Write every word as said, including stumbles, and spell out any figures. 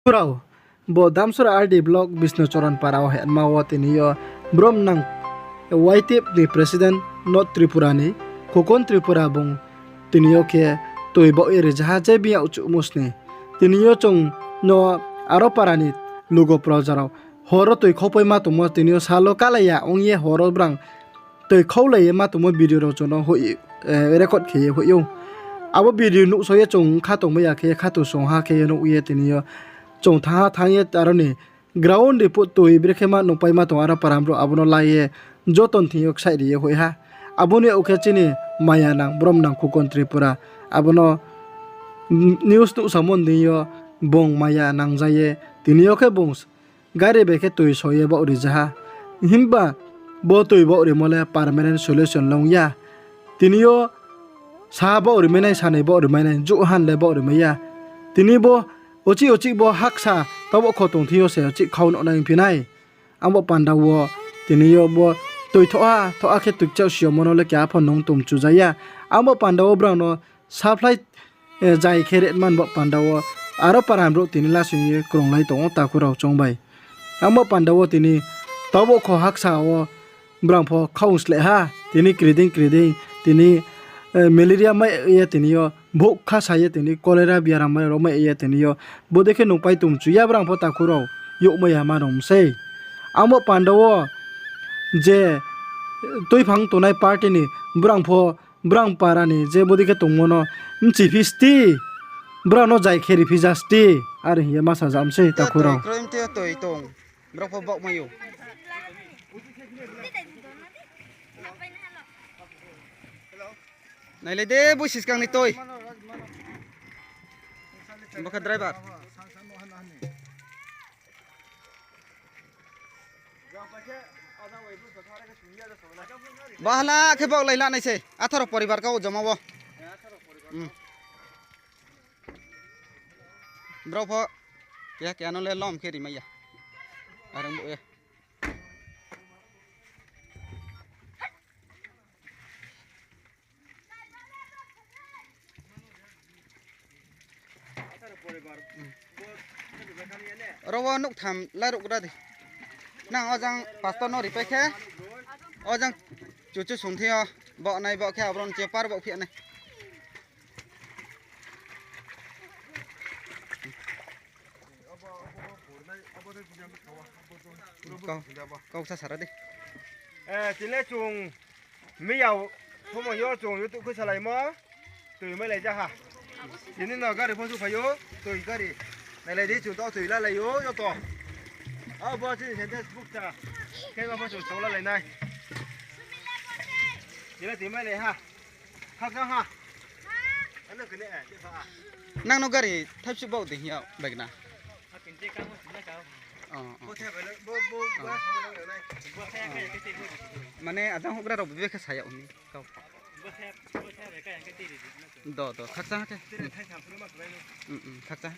Rao, bo Damsora R D block Bisnu Choron para wo hema wo tini yo brom nang Y T F ni president North Tripura ni Khukon Tripura bung tini yo khe toi baoh ye rijaha je bini yag chuhmo sni. Tini yo chung no aro para ni lugo proja rao horo toi khaupaima tongmo, tini yo salo kalai ya ong ye horo brang toi khaulai ye ma tongmo video rao chung no hoih, eh, record khe ye hoih ou. Abo video nuhsao ye chung kha tongmai ya khe ye khato songha khe ye nuh ye tini yo chung thanngha thanng ye aro ni ground report toi brekhe ma nungpaima tong aro para brouh abo no la ye joto ni thing yo ksaih ri ye hoih ha. Abo ni yag khe chini maya nang brom nang Khukon Tripura abo no news nuhsamo ni deing yo bung maya nangja ye tini yo khe bung gari bai khe toi so ye baoh rijaha. Himba bo toi baoh rimo le permanent solution le ong ya. Tini yo sa baoh rimai nai, sanai baoh rimai nai, juh han le baoh rimai ya. Tini bo uchih uchih bo haksa taoh bo kho tong thing yo se uchih khau no nai phi nai. Abo panda wo tini yo bo toi thoha thoha khe toi kchaoh si yo mo no le keha pho nung tongmchu ja ya. Abo panda wo brao no supply, eh, jai khe ri man bo panda wo aro para brouh tini lasing ye krunglai tong ou takhu rao chung bai. Abo panda wo tini taoh bo kho haksa wo brang pho khaung sleh ha, tini kriding kriding, tini, eh, malaria mai ye tini yo, bouh kha sa ye tini, cholera biaram mai rao mai ye tini yo, bodei khe nungpai tongmchu ya brang pho takhu rao, youhmai ya ma rao msei. Abo panda wo je tuiphang tongnai party ni brang pho, brang para ni je bodei khe tongmo no mchiphi sti, brao no jai khe riphi ja sti, are hing ye ma sa ja msei takhu rao. Toi kroi mte toi tong, brao pho baoh mai ou. Nailai de, bo siskang ni toi. Bo khe driver. Bahala khe baohlai lanai se, atharo poribar kau joma wo. Brao pho keha keha no le lom khe rimai ya. Are ong bo ye. Oro wo nouhtham lairuh gra di. Nang ojang pastor no ripai khe, ojang chuchu sungthi yo, baoh nai baoh khe aboro ni chepar baoh phi nai. Kau, kau sa sara di. Eh, tini le chung miya somoi yo chung YouTube khe salaimo, toi mailai ja ha. Tini no gari pho souhphai ou, toi gari. Nailai di chung to toi lalai ou joto. Abo chini sentence bukcha. Khe ma pho chung song lalai nai. Tini le toi mailai ha. Khakchang ha. Nang no gari thaipsuk baoh de hing ya bai na. Mane ajang houhgra rao bebe khe sa yag ni kau. Do, do, khakchang ha khe. Khakchang.